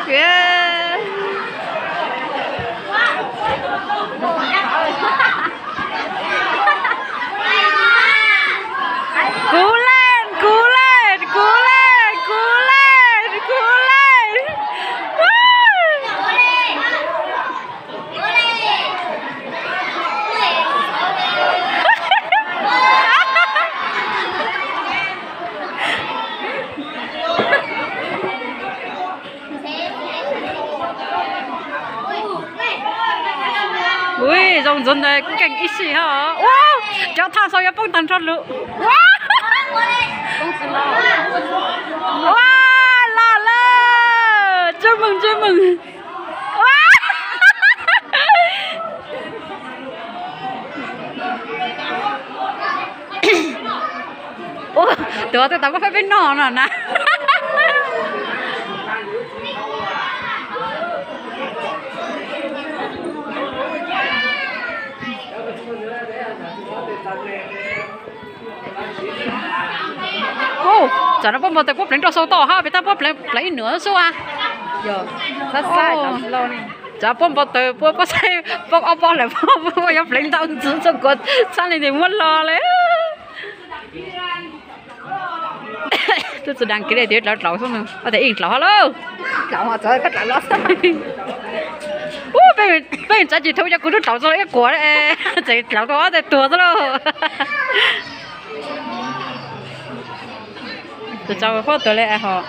Kuv leej, kuv leej, kuv leej, kuv leej, kuv leej. Ui, zoo ntxuav ntawd keej ib sim hos. Ua, cov thaj sau yuav poob tag nrho lus. Ua, los lawm, ntsej muag, ntsej muag. Ua, tus twb tau muab peb noj no na. Ub, tsam no puab npau taws puab pleev rau sau toj hab peb tab puab pleev ib nus xwb a. Tsam puab npau taws puab, puab saib poob ob pob lawm, puab yuav pleev ntau ntxiv txog kuv txhab li tes muab lo li. Tub txwv dag kiag li tias dlaus dlaus xwb, ua tias ib dlaus hab lauj. Ub, peb tsav tsis thoob cov kuv tub dlaus txog ib quas, txawm dlaus tau ob teg tuag xwb lauj. Tus tsov huab tuag li hos.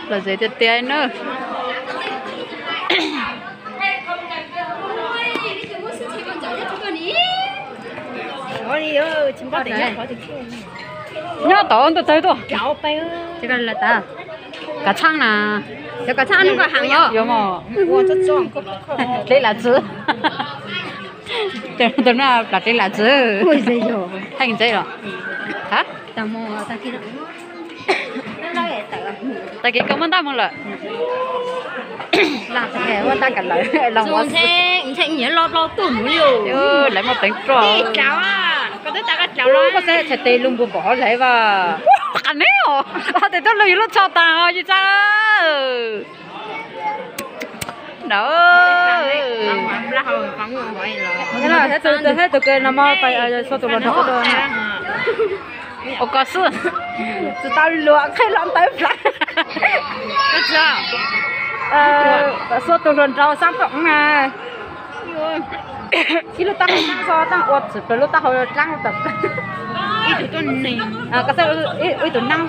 Lom zem tiag tiag na. Nyob tod ntawm tawg tuaj. Kav tshaaj na, cov kav tshaaj nub koj heev os. Dlev lam txwv. Tus no plam dlev lam txwv. Theej ntse los. Tag kis koj muab ntaj mus lawm. Lawv muaj pleev roj. Koj saib tshais tes lug npus npaum hauv lawv vas. Qas neb os, tes tuaj lug yus lub tsho taag os yus tsa. No, saib tus kws no mas sau tus hluas nraug, ua ko xwb, tsis tau luag qheb los ntawd plaws. Sau tus hluas nraug xab tom na. Ib lub taub hau xab xo taag ua txwm plaws lub taub hau dlaab tawm. Ib tug neeg,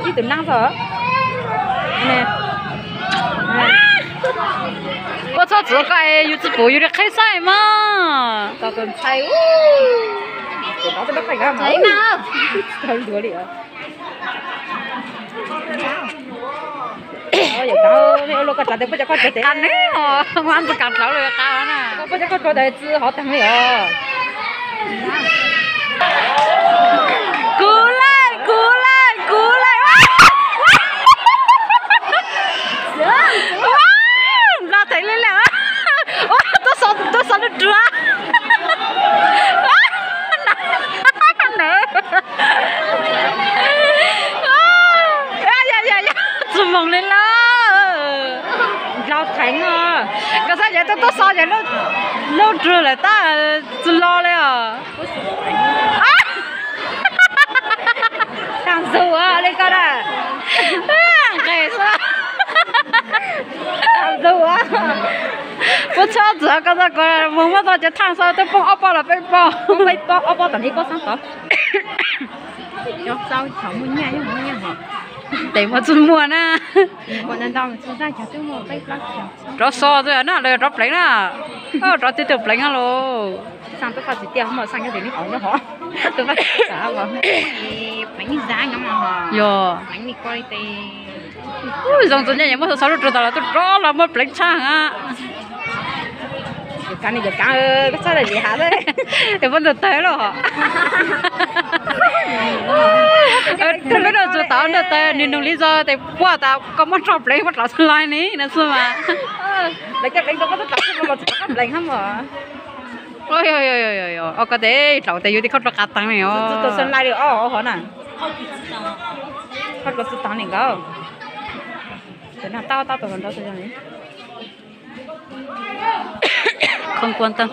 ib tug neeg xwb. Puab txhob txwv koj es yus tsis pum yus li qheb saib mas. Qas neb os, muaj ntsis kaam dlawv lawm qas na. Puab cov koj rau tas tsi hov taag li os. Kuv leej, kuv leej, kuv leej. Npla theev li lawm. Tuab xov lub ruag. Tsis moog li lawm. Npla theev os. Koj saib yawg tuab xov yawg lub ruag lawm tab tsis lo li os. Taag zug li koj na. Nqes xwb. Taag zug. Puab txhob txwv koj txog koj moog muab txog cov thaaj xwb twb poob ob pob los peb pob. Peb pob, ob pob tom ib pob xab tod. Cov xau thaum muaj nyiaj yeej muaj nyiaj hos. Tes muaj tsis muaj na. Rov xo xwb na, lawv rov pleev na. Rov tib tug pleev na los. Yog, zoo ntxov nyiaj muab xau lub rua tas los tuaj rov los muab pleev tshaaj a. Es puab ntug tawg los. Peb nug tsuas tau ntug tawg, nwg nug li zog tes puab tas koj muab roj pleev muab dlaus txug lawm ni no xwb mas. Koj tes dlaus tes yug tes koj rua qas taag li os. Koj rua txug taag li nkaus. Cov nag tab tab tom hluas nraug xwb li. Không quan tâm.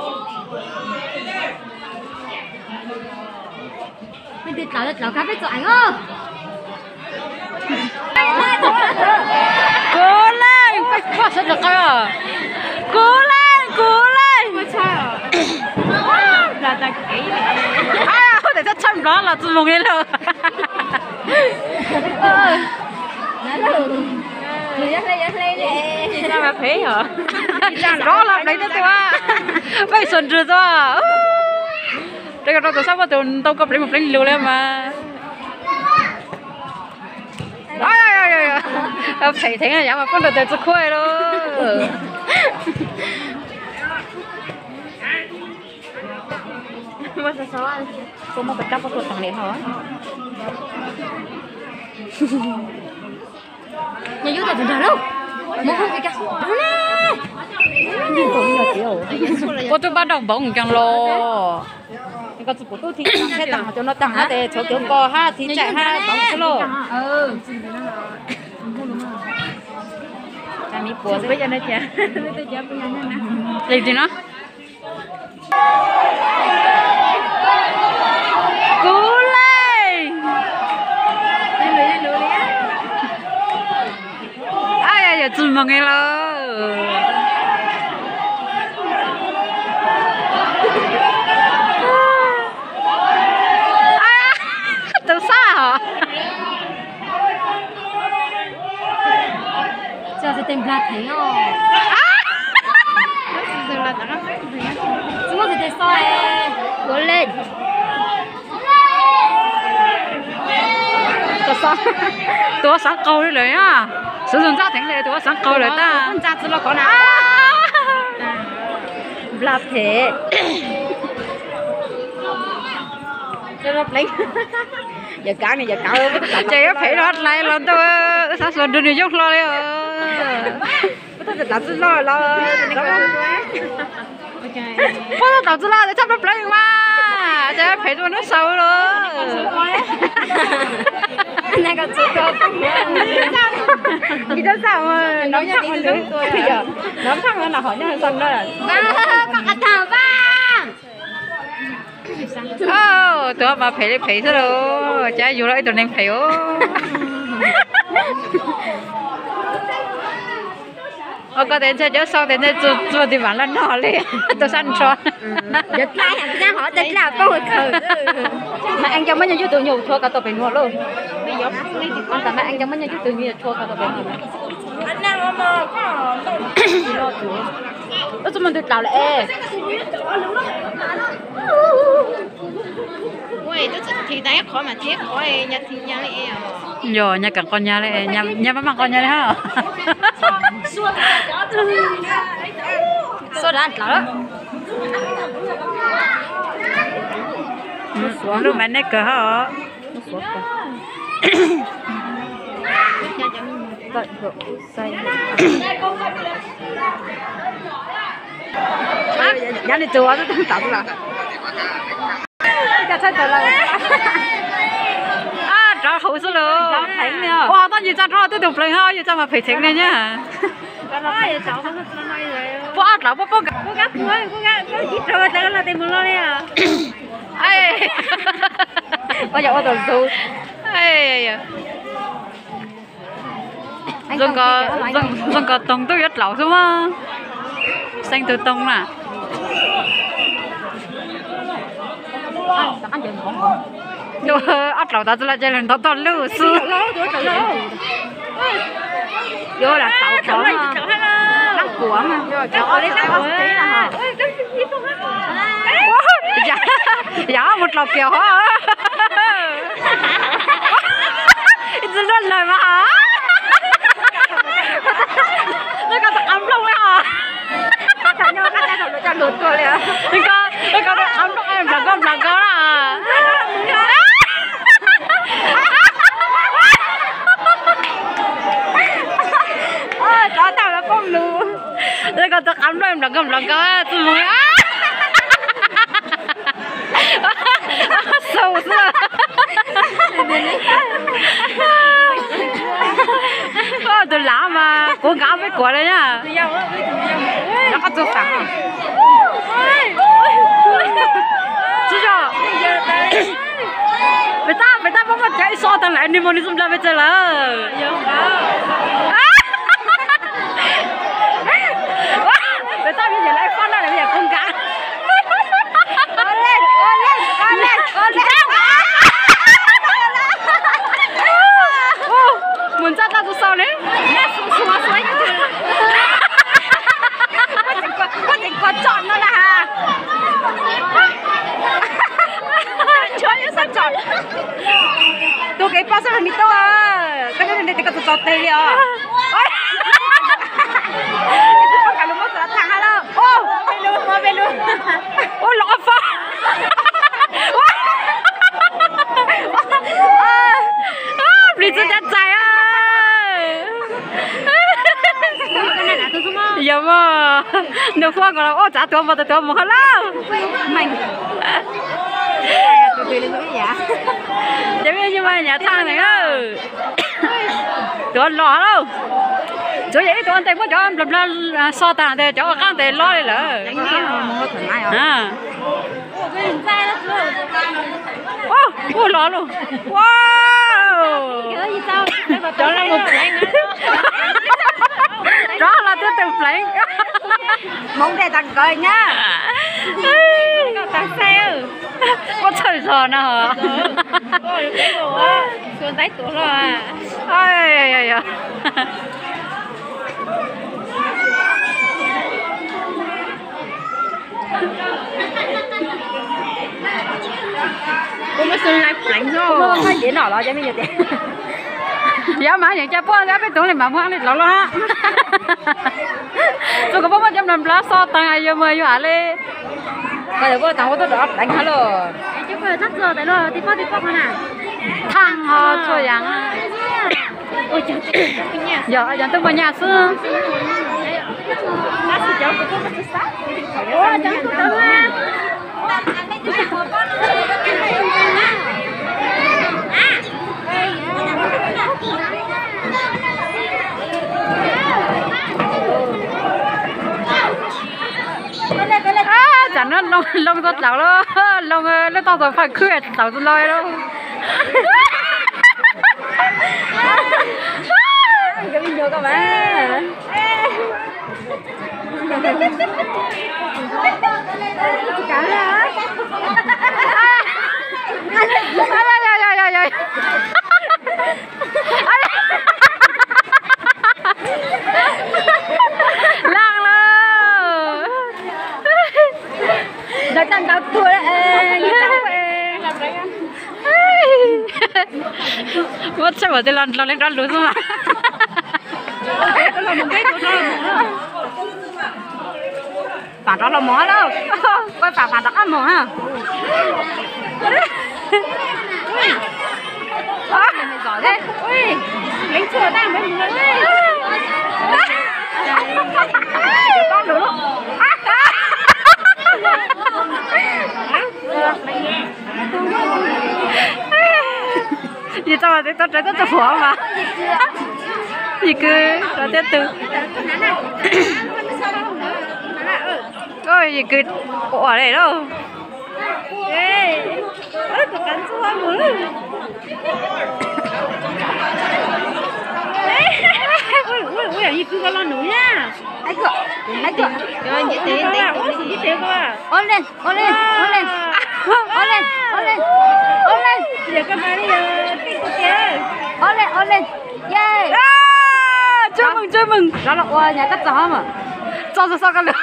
Kuv leej, kuv leej, kuv leej. Ua ntej tshaj nplog los tsis moog li lawm. Nplog los pleev tuaj, peb xuas ntswg tuaj. Rau koj rau tus sab muaj tus ntau koj pleev mus pleev lug li mas. Phem theev yav mas poob rau tes tsis khuaj lauj. Koj muab koj rab pob kua taag li hos. Ua tub pab dog npaum nkeeg los. Koj tsis pum tub thib tag cov no tag no tes tshuav cov ko hab thib tsaim hab npaum xwb lauj. Li ti no. Kuv leej. Yog tsis moog li lawm. Tus sab os. Kuv leej. Tus xaav qaug li lawm na. Xub tus ntxaj theev li tus xaav qaug lawm tag. Npla phem. Ces yuav phem los dlai los ntau, wb xaav xuas nrug nws yooj hlo li os. Puab tau txwj laj txhaj plaws mas, ces phem rau nub sau los. Tus mas phem li phem xwb los, cas yug los ib tug neeg phem os. Os koj tes ntshai cov sau tes ntshai txuag tis vaam laj noj li, tau sab nrho. Mas eej coj muab nyuag yug tus nyuag tshua ko tau pem nuav lauj. Mas eej coj muab nyuag yug tus nyuag tshua ko tau pem nuav. Ub, txuj moog ntwg dlaus lawm es. Yog nyag kaam qhov nyag li, nyag maj maj qhov nyag li hab. Suab dlav dlaus. Lub mas neb kawg hab os. Yav li tus ua tub tub tawm lawm. Rov hauv xwb lauj. Ua tau yus tsa rov twb tug pleev hab, yus tsa mas phem theev li nyab. Puab ob dlaus puab poob. Zoo nkaus toog tub yuav dlaus xwb mas. Xeeb tug toog na. Ob dlaus tas txwj laj ces lawv ntov toj luj xwb. Yuav lam tau tau dlaab kuam. Yam mus dlaus kiag hov. Ib txwm luaj lawm mas hov. Koj tus qab nplooj li hov. Koj tus qab nplooj nplas koj nplas koj na. Rov tau lawv poob lug. Koj tus qab nplooj nplas koj nplas koj txuj moog. Xaus xwb. Koj tus lav mas. Kuv nkag peb kuam li na. Nyob qhov txog xav. Tsis yog. Peb tab, peb tab muab muab cov ib so tag lawm, nws mus nws txoj nplog pes tsawg lawm. Peb tab yog lawv faj na, lawv yog kuv nkag. Mus ntxaj tau tus sau li. Koj tseem kua tsom no na ha. Tshuav yog xav tsom. Tus kev poj xab me tub, koj nyob li tes koj tus txaus tes li os. Tus poj kav lus muab tus thaj ha lauj. Ua los fa. Plis txog cov txais. Yog mas, nws huaj nkaus los ua tsav tuav mos tuav mos ha lauj. Ces peb yeej mas nyav thaj ne. Tuav los lauj. Tsuav yog ib tug ua ntej muab cov nplog nplog so tas tes cov ua qab tes lob li lawm. Ua los lauj. Rov los twb tus pleev. Hmoob ntes tag kawg nyab. Koj tag xaij. Koj txhawj zog no hos. Xua ntaib tuav hlo. Kuv muab xu laib pleev no. Kuv muab qhov yev no los cov me nyuam tias. Yog mas yeem coj puab peb tug li mas muab li los lauj. Txug kuv puab muab cov nplog nplog xo taag yog mas yog li. Koj yog puab taag puab tuaj rov pleev hab lauj. Thaaj ho txhua yaam. Yog cov tub muaj nyaj xwb. Tsam no loo tau dlaus lauj, loo lub toj tau phaj khwb dlaus tau lauj. Laaj lawm. Muab tshaj mam tej los leej rov lug xwb mas. Faam rov los moog lawm. Koj faam faam rov qab moog na. Yim tau tau rau tub tug huam mas. Yim kws rau tub tug. Yim kws ua le lauj. Ua le, ua le, ua le, ua le, ua le. Ua le, ua le. Yeej. Tsuj moog, tsuj moog. Rov los ua nyam koj txog mas. Txog txog koj lug.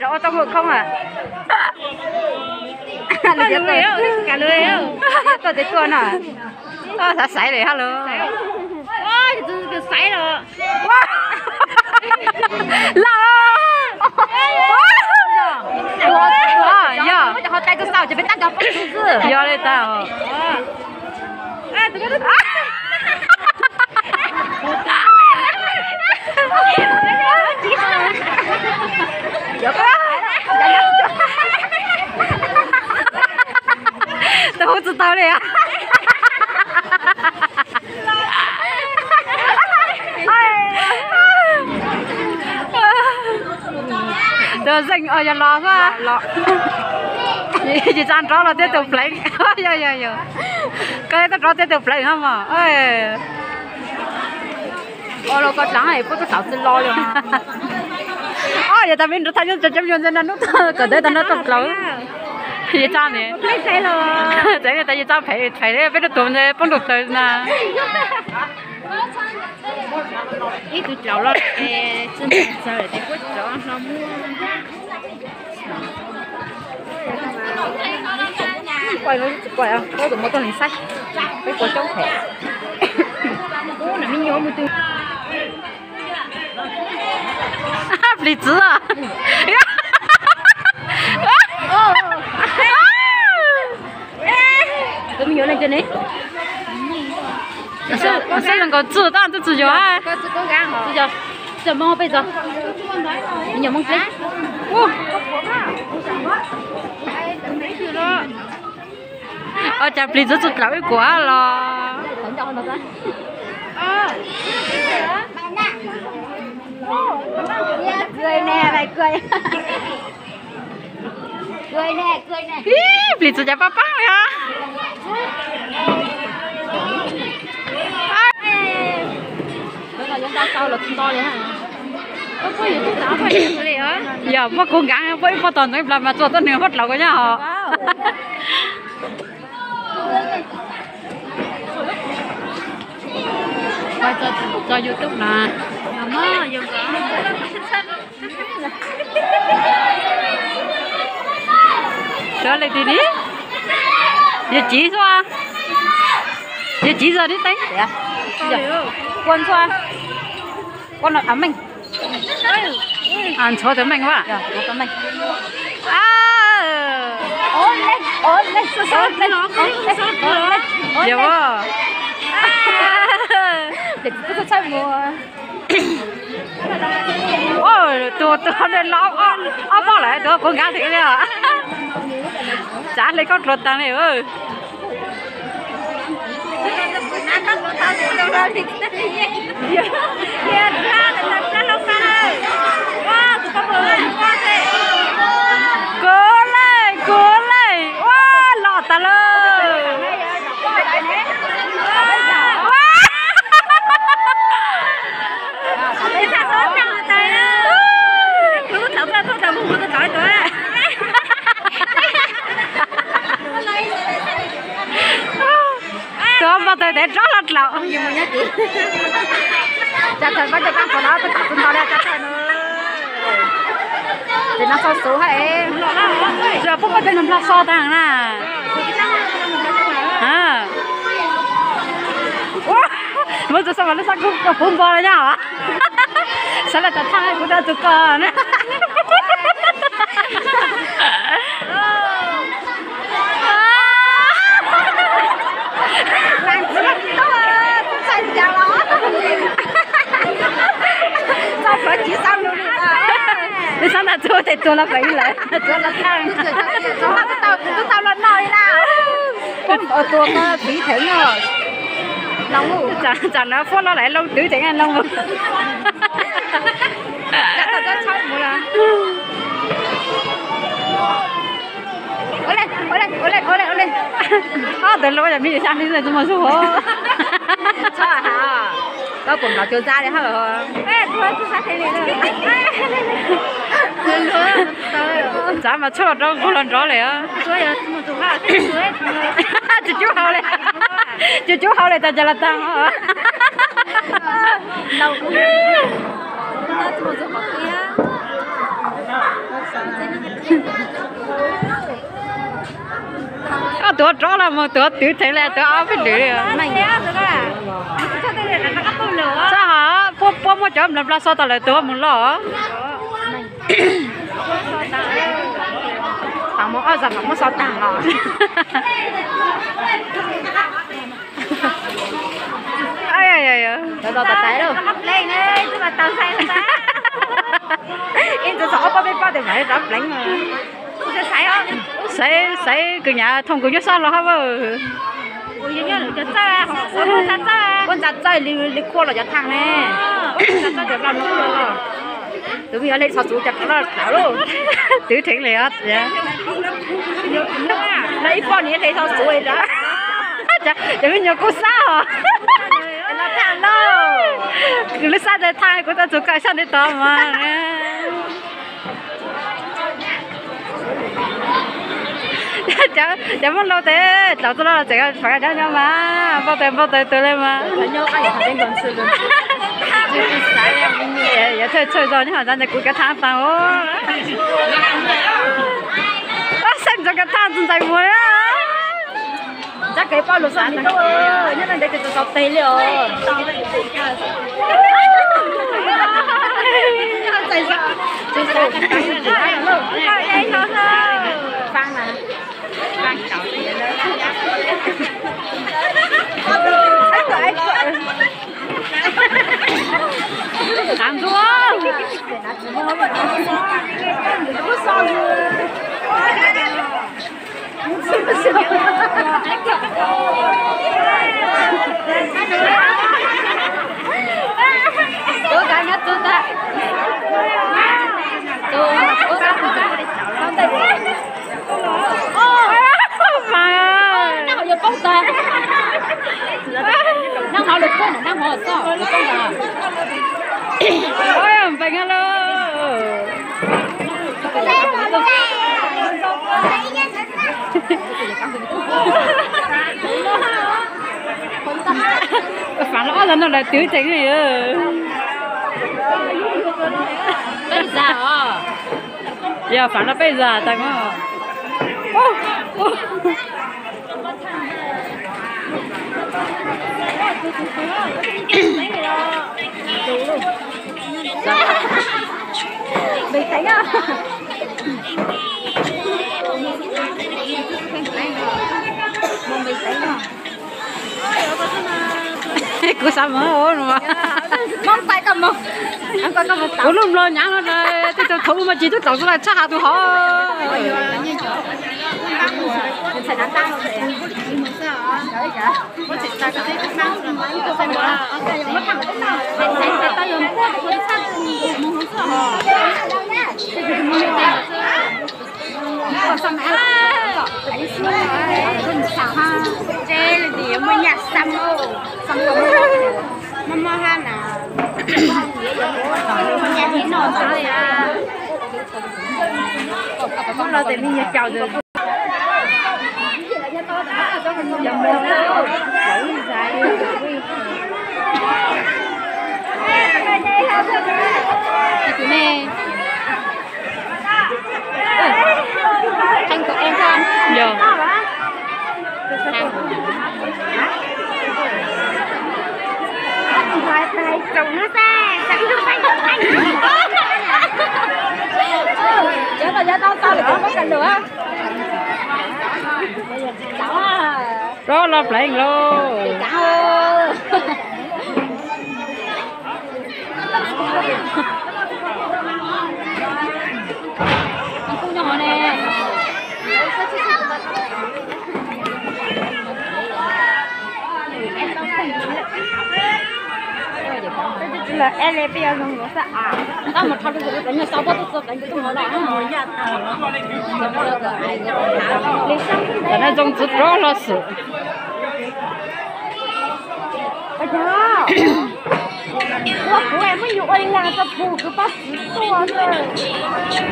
Rov ua tau mus khoob mas. Tuaj tes tuaj no. Xaiv xaiv li hab lug. Laj. Yog. Yog li tag. Tau hub tsi tau li. Yog los xwb. Ces tsa nrov los thiaj tus pleev. Yog yog yog, koj thiaj nrov thiaj tus pleev hos mog. Os, los koj dlav puab tub thaum txwv los li. Os, yog tas me nrov thaj yeej tsa cov me nyuam ntawd noj hnub tag kom ntev tas nrov tau plaws. Yog tsa ne, txawm tas yog tsa phem phem peb rau tus ntawd poob rau plaws na. Ib tug dlaus los es txawg tes kuab tsov hlo muab. Kuaj no tsis kuaj, kuaj tus muaj tuaj lees saib, peb kuaj coob phem. Ub, nam me nyuam mus twg? Plis txwv. Tus me nyuam leej twg ne? Xav zoo nkaus txwj tab txwj txwj yog. Txwj Hmoob peb txog. Me nyuam Hmoob peb. Ua cas plis txwv txwv dlaus ib kuam los. Ib plis txwv cas pab pab li os. Yog muaj kuv nkaav puab ib pob tog ntxeev plas mas txua tuab neeg huab dlaus ko nyob hos. Tso YouTube na. Sawv leej twg ni? Yog Civ xwb. Yog Civ zog tib teeb. Kua ntxhua. Kua no meej. Ntxhuav tus meej a. Yog. Tus tus los ob poj lawm, tus kuv nkaav thiab li. Tsav li koj dluav taag li. Kuv lawm, kuv lawm, ua los tas lawm. Tus npau taws tes rov los dlaus. Tsa thawj pab cov pab qhov no tab tom txog nto li tsa thawj no. Ces no txhob xub hab es. Tsis puab muab cov nplog so taag na. Muab txug so mas lub sab kub puv npo le nyob. Sawv daws tsav thaaj kuv tau txug koj na. Lub sab ntawd txug tes tuag los feem lawm, tsuav los thaaj. Tub tau los noj li na. Tuag txiv theem no. Tsam no puab los lawm loo twv teem loo. Ob tug lub yog me nyuam xya hli txuj mus txug hov. Koj puas nplov cuag txab li hab? Txav mas tshuaj rau nqug los nrov li. Tsis cub hau li, tsis cub hau li tas cas los taag. Koj tuav rov los mus tuav twv theem li tuav ob peb lwm li. Txhob hov, puab muab cov nplog npla so tas lawm tuav mus loj. Muab so taag los. Ib ntsis txog ob pab peb pab tes mam rov pleev. Xaiv, xaiv kws nyam thooj kws nyuaj sab los hab. Puab ntxa txawj li, li kuaj los cov thaaj ne. Puab ntxa txawj cov nplog no los. Tus me nyuam hle xov xwm cas loj tas lauj. Twv dheev li os. Lawv ib poj niam hle xov xwm. Cov me nyuam kuj xab os. Kuv lub xab tes thaj kuv tau txug koj sab ntev tod mas. Cov Hmoob Lauj tes tau tuaj los tseem fav dab nyob mas npau taws npau taws tus li mas. Yog thawj thawj zog nyob hov ntawd kuv kav thaj taag. Saib ntsoov kav thaj tus ntxhais muag. Nyob ntev tes tau tes li os. Fav los ob zag no lawv twv tseem. Peb zag os. Yog fav los peb zag tag. Kuv xav mus ua no. Kuv lub nplog nyav no, tej tug thaum ub mas tsis tub tau xwb, tshaj hav tus hov. Ces muaj nyaj xab. Muaj mob hab na. Muab los tes me nyuag caum ntawd. Tus ne. Thanh của em cho anh. Yog. Rov los pleev lauj. Tam no Txoov Txwv rov los xwb.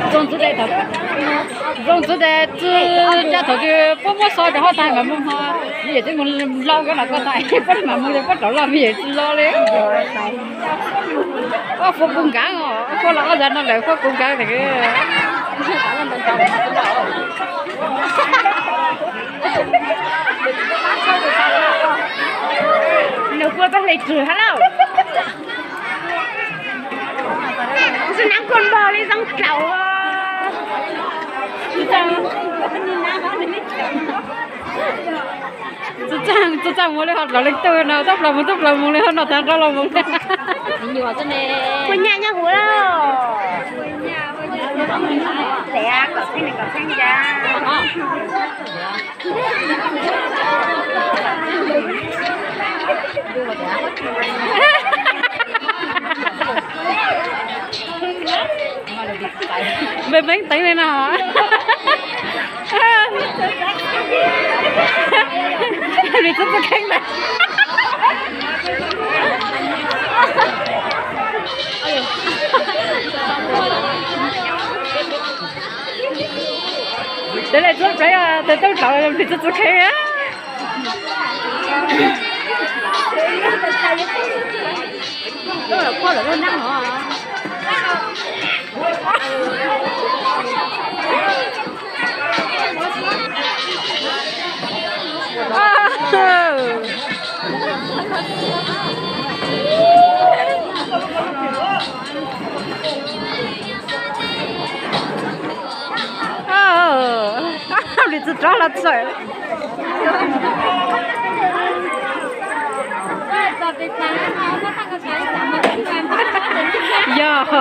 Txoov Txwv tes, Txoov Txwv tes txwv coj thaum twg puab muab xov rau hauv tag mas mus ho, yawm txiv mus lau koj los koj tag, puab mam mus puab rov los me yawm txiv los li. Ob fuab kub nkag os, ob fuab los ob zag no lawm fuab kub nkag lawm. Nws kua tau hle rwg hab lauj. Tsis nab kua npog li zoo dlaus. Txaaj txaaj mus li ho dlaus leej twg no, tub plaws mus tub plaws mus li ho no tag nrho los mus. Puas nyaj nyob huv lauj? Npe peeb teev li no. Li txub txub kheej ntag. Tes li txub plev tes tub rau li txub txub kheej. Li txub rov los txawm. Yog.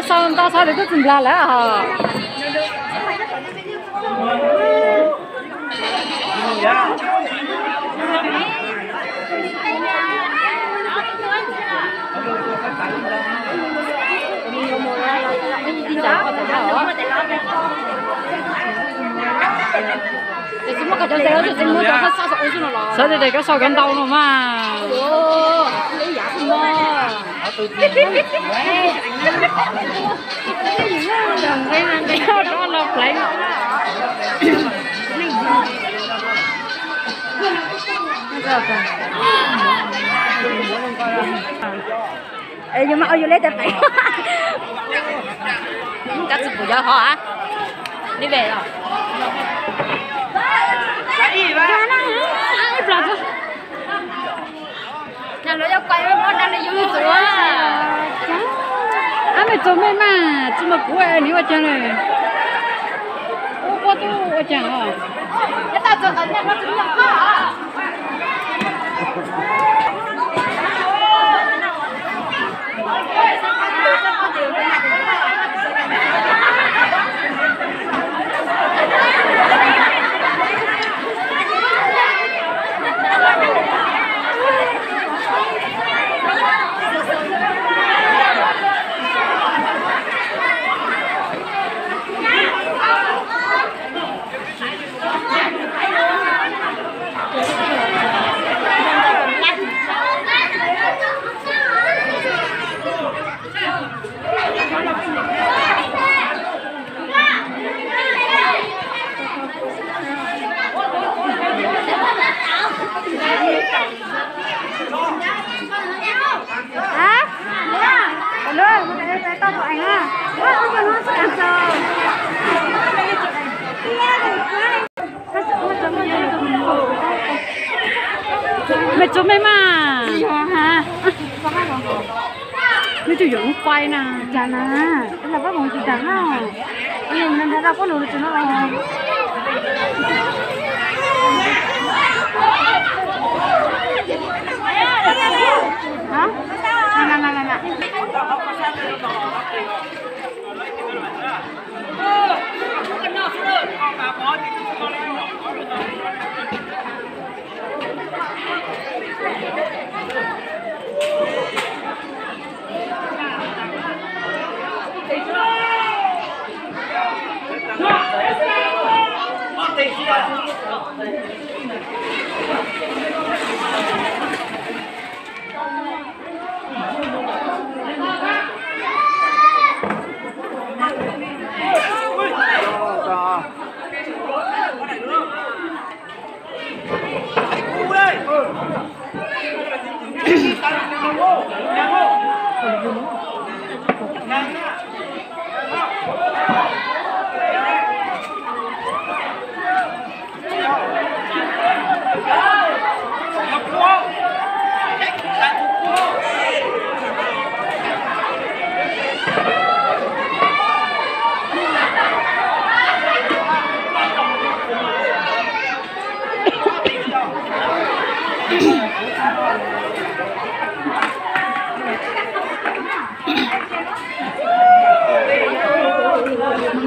Sau ntau xov li tub txwm nplas lawm os. Xav tias koj sau koj ntau no mas. Rov los pleev. Es yus mas ua yus leb tes peem. Koj tsis pum yov hov a. Li ve os. Ab, me txus me mas tsis mas kuv ua cas li. Ua pob tub ua cas os. Me txus me mas. Neb tsis yuav lub pais na. Cas na, pab mus tsis tas na.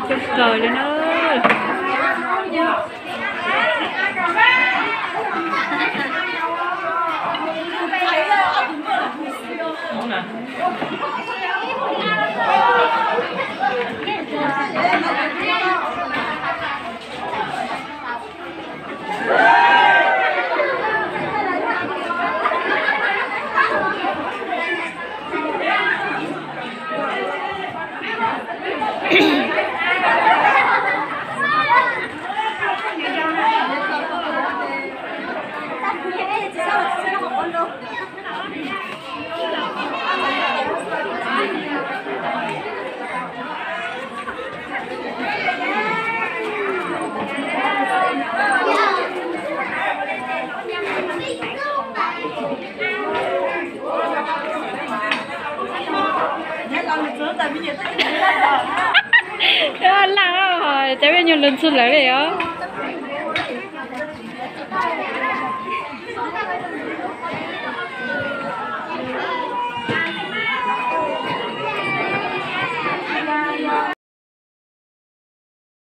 Coob kawg li na. Cov peb nyuag lug ntxug lawm li os.